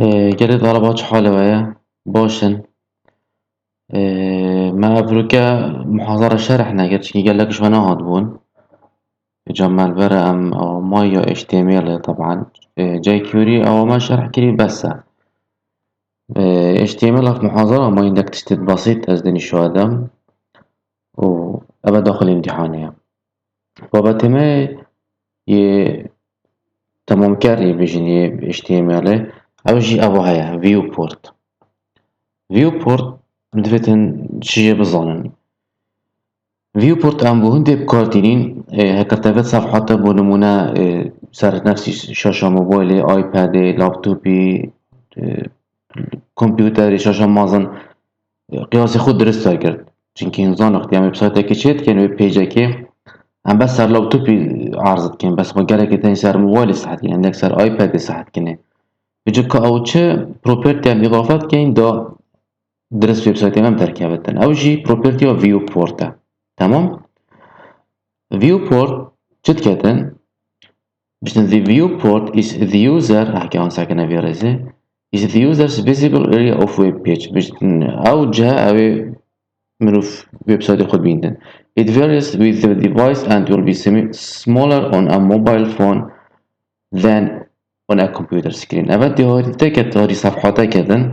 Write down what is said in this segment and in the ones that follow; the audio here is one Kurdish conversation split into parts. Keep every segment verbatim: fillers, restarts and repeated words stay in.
Ee, gelê talaba çi halê we ye? Baş in. Ee, me evroke muhazara şerh nekir, çinkî gelek ji we nehat bûn. Ca me li vir em awa may ya H T M L e, teban. Ee, jQuery awa me şerh kirî bes e. Ee, H T M L ev muhazara ma hindek tiştê besît ez dinîşo edem. Û eve daxil îmtîhanê ye. Babetê me yê temamker yê bêjin yê H T M L e, ew jî ev heye, viewport. Viewport, em divêtin çi jê bizanin. Viewport em bo hindê bi kar tînîn, e, heker te vê sefhata bo nimûne, e, ser nefsî şaşa mobaylê, iPadê, laptopî, e, kompûterê, şaşa mezin, e, qiyasê xwe dirist derkir. Çinkî hûn zanin wextê em websaytekê çê dikin, wê pêcekê, em bes ser laptopî erz dikin, bes xwe gelekê tenê ser mobaylê sehet kirin, hindek ser iPadê sehet kirin. Vêca ka ew çi property em îdafe dikeyin da dirist websaytê me derkevitin. Ew jî property ya viewport e. Tamam? Viewport çi diketin? Biştin, the viewport is the user, heke an sekine vê rêzê, is the user's visible area of web page. Biştin, ew cihe ew ê mirov websaytê xwe bîndin. It varies with the device and will be simi- smaller on a mobile phone than on a computer screen. Eve diyarî teke tarî sefhateke din.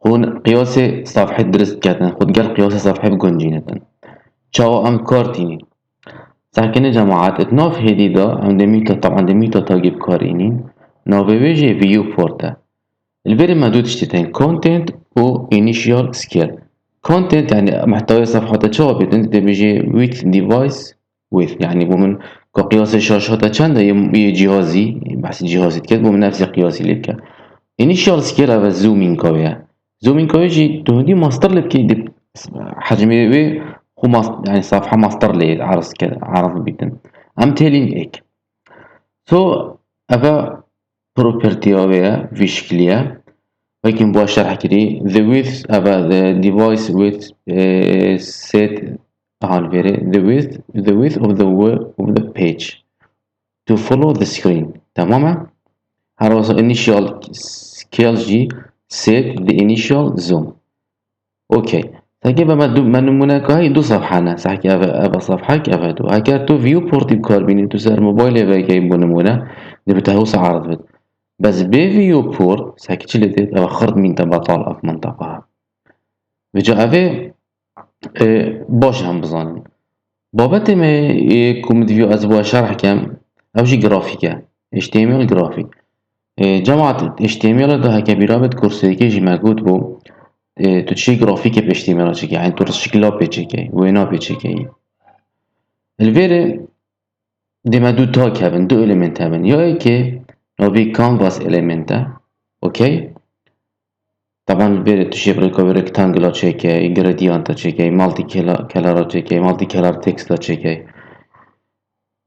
Xwe qiyasê sefhê dirist ketin, xwe digel qiyasê sefhê biguncînitin. Çawa em kar tînî? Sekine cemaat, et nav hêdî de em dê mîta, taban dê mîta tagî bi kar înîn. Navê wê jî viewport e. Li vêrê me du tiştî tên, content û initial scale. Content, yani mehtewaya sefhata çawa bêtin, dê bêjê with device width, yani bo min ka qiyasê şaşata çend e, yê, yê cihazî, behsê cihazî diket, bo min nefsê qiyasî lê bike. Initial scale eve zooming wê ye. Zooming wê jî tu hindî master lê bikey, dê hecmê wê xwe mas-, yani safha master lê arz ke, arz bîtin. Em têlîn êk. So, eve property wê ye, vî şikilî ye. Wekî bo şerh kirî, the width eve the device width, eh, set, hal veri, the width, the width of the wo-, of the page to follow the screen. Tamam e? Her wasa initial scale jî set the initial zoom. Okey. Sehkî ve me du, me nimûneka hî du sefhe ne. Sehkî eve, eve sefhek, eve du. Eger tu viewportî bi kar bînî, tu ser mobaylê vekey bo nimûne, dê bi te wisa erd bit. Bes bê viewport, sehkî çi lê dê, eve xird mîn te betal ev minteqa. Vêca evê, e, baş hem bizanin. Babetê me, e, ku min divî ez bo şerh kem, ew jî grafîk e. H T M L grafîk. E, cemaat, H T M L de heke bîra bit kursêkê jî me got bû, e, tu çi grafîkê bi H T M L çêkey, yani tu şikla pê çêkey, wêna pê çêkey. Li vêrê dê me du tag hebin, du element hebin. Ya yekê navê canvas element e. Okey? Taban li vêrê tu şêv rêka wê rectangle çêkey, gradient çêkey, multicolor çêkey, multicolor text çêkey.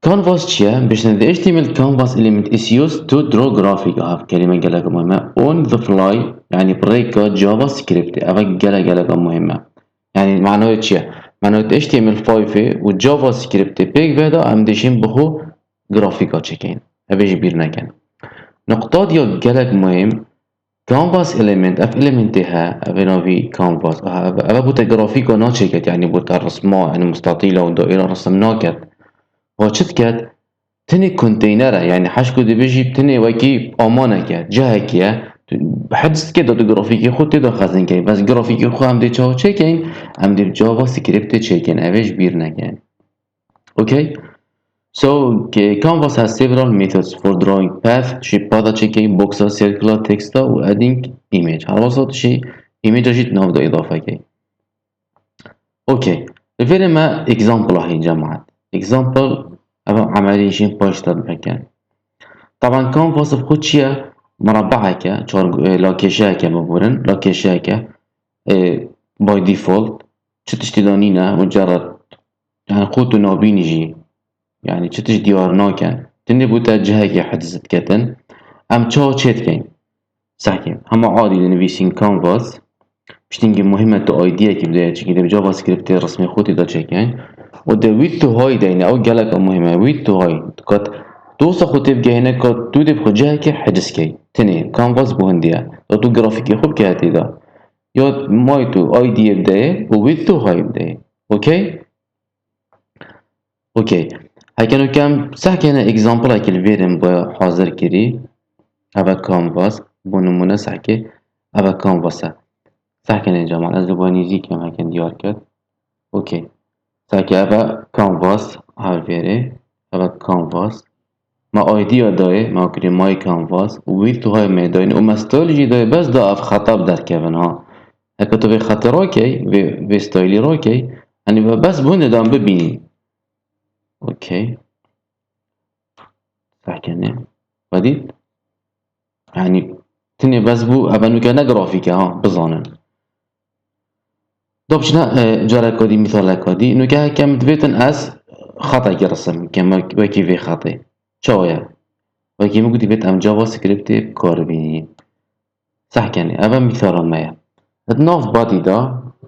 Canvas çi ye? Biştin, the H T M L canvas element is used to draw graphic. Aha, kelîme gelek muhim e. On the fly, yani bi rêka JavaScript. Eve gelek gelek muhim e. Yani manayê çi ye? Manayê H T M L five û JavaScript pêk ve de em dişin bi xwe grafîka çêkeyin. Eve jî bîr nekin. Nuqta diya gelek muhim, canvas element, ev elementê he, ev navî canvas. Aha, ev, ev bûte grafîka naçêket, yani bûte risma, yani mustatîla û daîra resim naket. Wa çi diket? Tenê konteynere, yani heşko dibêjî tenê wekî amaneke, cihekî ye. Tu hicz dike da tu grafîkê xwe tê de xezin key. Bes grafîkê xwe em dê çawa çêkeyin? Em dê JavaScriptê çêkin. Ev ê ji bîr nekin. Okay? So, ke-, Canvas has several methods for drawing path, tu şî path çêkey, boxa, circle'a, text'a û adding image. Her wasa tu şî image jî nav de îdafe key. Okay. Li vêrê me example hîn cemaat. Example, eva emelî jî paşta dikin. Taban Canvas bi xwe çi ye? Murabe'eke, çar, e, lakêşeyeke biborin, lakêşeyeke, e, by default, çi tiştî de nîne, mucerred, yani xwe tu nabînî jî. Yani çi tişt diyar nakin. Tenê bûte cihekê hicz diketin. Em çawa çê dikeyin? Sehkê. Hema adî dinivîsîn Canvas. Piştî hingî muhim e tu I D yekî bideyê, çikî dê bi JavaScriptê resmê xwe tê de çêkin. Û dê width to height deyne, ew gelek muhim e. Width to height. Dikat Dosa xwe tê bigehîne ka tu dê bi xwe cihekê hiciz key. Tenê canvas bo hindê ye. Da tu grafîkê xwe bike tê de. Ya may tu I D yê bideyê û width tu high bideyê. Okey? Okey. Heke nukem sehkene example-ekî li vêrin bi hazir kirî. Eve canvas. Bo nimûne sehkê. Eve canvas e. Sehkene caman. Ez li bo nîzî kem heke diyar ket. Okey. Sehkê eve canvas. Her vêrê. Eve canvas. Me I D ya dayê, me kirî my canvas, width tu hay me dayê, û me style jî dayê, bes da ev xeta bi derkevin ha. Heke tu vê xetê rakey, vê, vê stylî rakey, hani ve bes bûn de dan bibînî. Okey. Sehkene. Vedît. Yani, tinê bes bû, eve nuke ne grafîk e ha, bizanin. Da biçine, e, careka dî, mîsaleka dî. Nuke heke min divêtin ez xetekî resim bikim, wek-, wekî vê xetê. Çawa ye? Wekî min gotî vêt em JavaScriptê bi kar bînî. Sehkenê, eve mîsala me ye. Di nav badî de,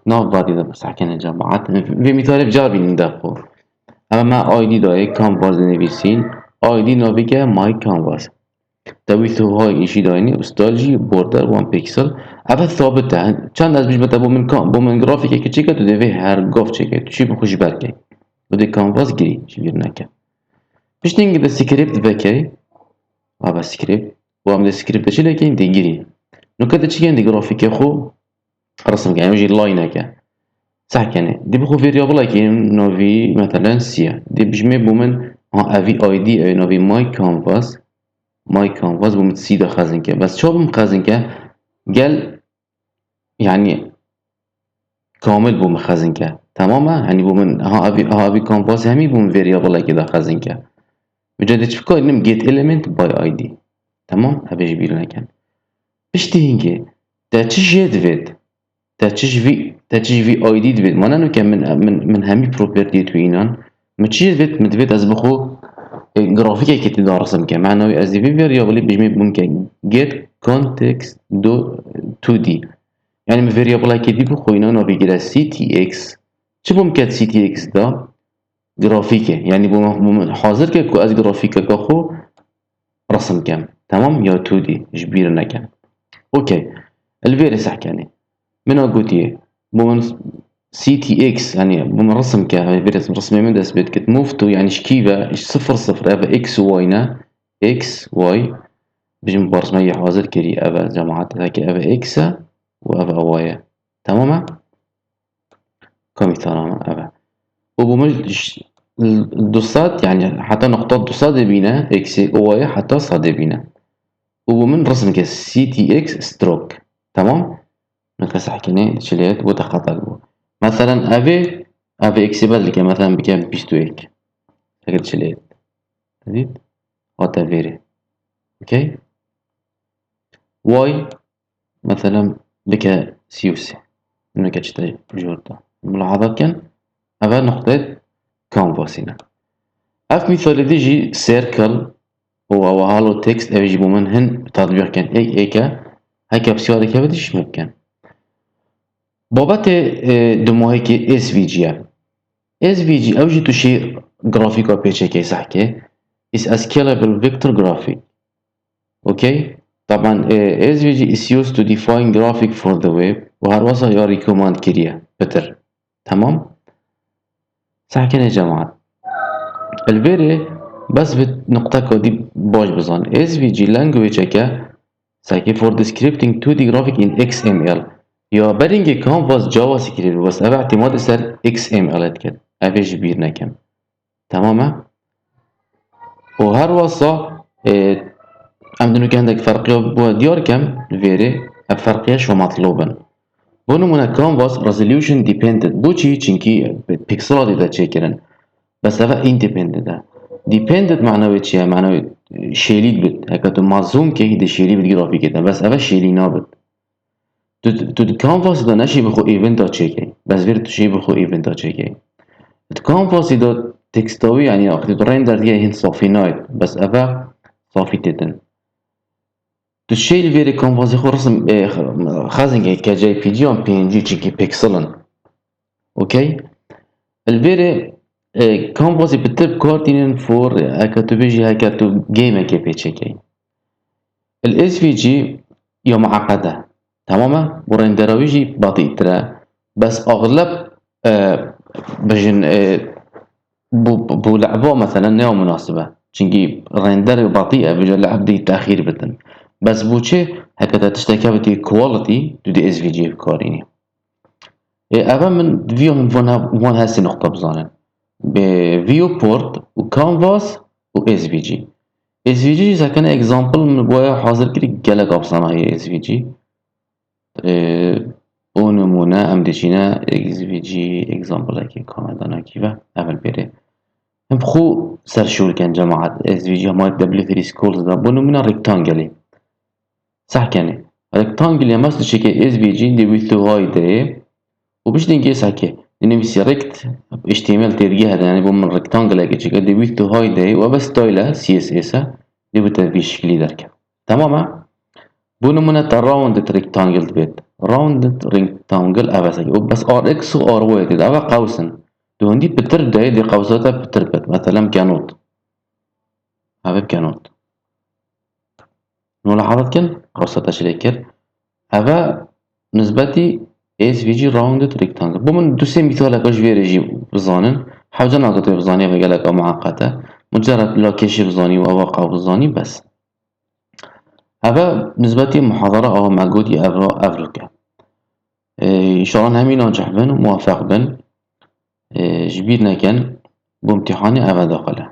nav badî de sehkenê cemaat. Vê mîsalê bi car bînin de xwe. Eve me I D dayê, canvas dinivîsîn. I D navî ke my canvas. Te wî tu hay îşî dayînî, û style jî border one pixel. Eve sabit e. Çend ez bijme te bo min ka-, bo min grafîkê çêke, tu dê vê her gav çêke. Tu çî bi xwe ji ber key. Tu dê canvas girî, ji bîr neke. Piştî hingî de script vekey. Eve script. Û em dê script de çi lekin dê girî. Nuke de çi yên dê grafîkê xwe resim ke. Em jî line ke. Sehkenê. Dê bi xwe variable-ekî navî, metelen, sî ye. Dê bijmê bo min, ha, evî I D, evî navî my canvas. My canvas bo min sî de xezin ke. Bes çawa bo min xezin ke? Gel, yani, kamil bo min xezin ke. Tamam e? Yani bo min, ha, evî, ha, evî canvas hemî bo min variable-ekî de xezin ke. Vêca dê çi bikarînim? Get element by I D. Tamam? Eve ji bîr nekin. Piştî hingê, te çi jê divêt? Te çi ji vî, te çi ji vî I D divêt? Ma ne nuke min, min, min hemî propertiyê tu înan. Min çi jê divêt? Min divêt ez bi xwe, e, grafîkekê tê de resim ke. Mena wî ez dê vî variable-ê bijmê bûn ke get context do two D. Yani min variable-ekê dî bi xwe înan navî gire C T X. Çi bûm ke C T X da? Grafîkê. Yani bû min, bû min hazir ke ku ez grafîkeke xwe resim kem. Tamam? Ya two D ji bîr nekem. Okey. Li vêrê sehkenê. Min a gotiye. Bo min C T X, yani bo min resim ke, yani vê resim, resimê min dest pê dikit. Move to, yani şikî ve, sifir sifir, eve X, Y ne. X, Y. Bijim barzmeyê hazir kirî, eve cemaat, eve X e û eve Y e. Tamam e? Komî tarama, eve. Û bo min ş-, du sed, yani heta noqta du sed bîne, X, Y heta sed bîne. Û bo min resim ke C T X stroke. Tamam? Nefes hekine çilêt, bu da xeta bu. Mesela eve, eve X bedel ke, mesela bike bîst û yek. Eger çilêt. Dît? Hata veri. Okey? Y, mesela bike sî û sê. Neke çite jorda. Mulahaza ken, eve noqtê canvasine. Ev misalê dî jî circle û ew halo text, ev jî bo min hin tatbîq ken. Êk êke, heke bi sîwa dikeve dî şî mumkin. Babetê, e, dumahekî S V G ye. S V G, ew jî tu şî grafîka pêçekê sehkê. Is a scalable vector graphic. Okey? Taban, e, S V G is used to define graphic for the web û her wesa ya recommend kiriye. Pitir. Tamam? Sehkene cemaat. Li vêrê bes bi nuqteka dî baş bizan. S V G language-eke, sehkê for descripting two D graphic in X M L. Ya berîngê Canvas JavaScript bes eve îtimad ser X M L diket. Eve ji bîr nekem. Tamam e? Û her wasa, e, em di nûke hindek ferqiya bo diyar kem, li vêrê, ev ferqiya şo metlob in. Bo nimûne Canvas resolution dependent. Bo çî? Çinkî pixela dê de çêkirin. Bes eve independent e. Dependent mena wê çi ye? Mena wê, e, şêlî dibit. Heke tu ma zoom key, dê şêlî bit grafîkê te. Bes eve şêlî nabit. Tu, tu di Canvas de neşî bi xwe eventa çêkey. Bes vêr tu şî bi xwe eventa çêkey. Di Canvasî de teksta wî, yani, wextê tu render dike, hin safî nayê. Bes eve safî têtin. Tu şêy li vêrê Canvasê xwe resim, e, xezin ke, ke J P G yan P N G, çinkî pixel in. Okey? Li vêrê, E, Canvasî pitir bi kar tînin for, heke tu bêjî, heke tu gamekê pê çêkey. Li S V G ya mueqede. Tamam e? Û rendera wî jî batîtir e. Bes axleb, e, bijin, e, bu, bu lehba mesela ne munasib e. Çünkü render batî e, vêca lehb dî tehîr bitin. Bes bu çi? Heke te tişteke bitî quality, tu dê S V G bikarînî. Ê, eve min viyo min von he-, von hestî nuqta bizanin. Bi viewport û canvas û S V G. S V G sekene example min boya hazir kiri gelek afzana ye S V G. Ê, o nimûne em diçîne S V G example ki kamedana ki ve evel pêrê. Em xu ser şûr ken cemaat S V G hema W three Schools da. Bu nimûne rectangle. Sehkenê. Rectangle ya mas dişeke S V G dê wî tu hay de. Û biştên gê sehke. Dinivîsî rekt, H T M L têrgî hede, yani bu min rectangle ki çike dê wî tu hay de. Û eve style C S S e. Dê bu te vî şiklî derke. Tamam e? Bu nimûne te rounded rectangle dibêt. Rounded rectangle eve sehke. Û bes R X û R Y tê de. Eve qewsin. Di hundî pitir de dê qewsa te pitir bit. Mesela cannot. Eve cannot. Mulahazat kin, qewsa te çi lê kir. Eve nisbetî S V G rounded rectangle. Bu min du sê mîsaleke ji vê re jî bizanin. Hewce nake tu bizanî, eve gelek mueqet e. Mucerred la kêşî bizanî û eva qew bizanî bes. Eve nisbetî muhadara awa me gotî evro-, evroke. Ê, înşallah hemî nacih bin û muwefeq bin. Ê, ji bîr nekin, bu imtîhanê eve daxil e.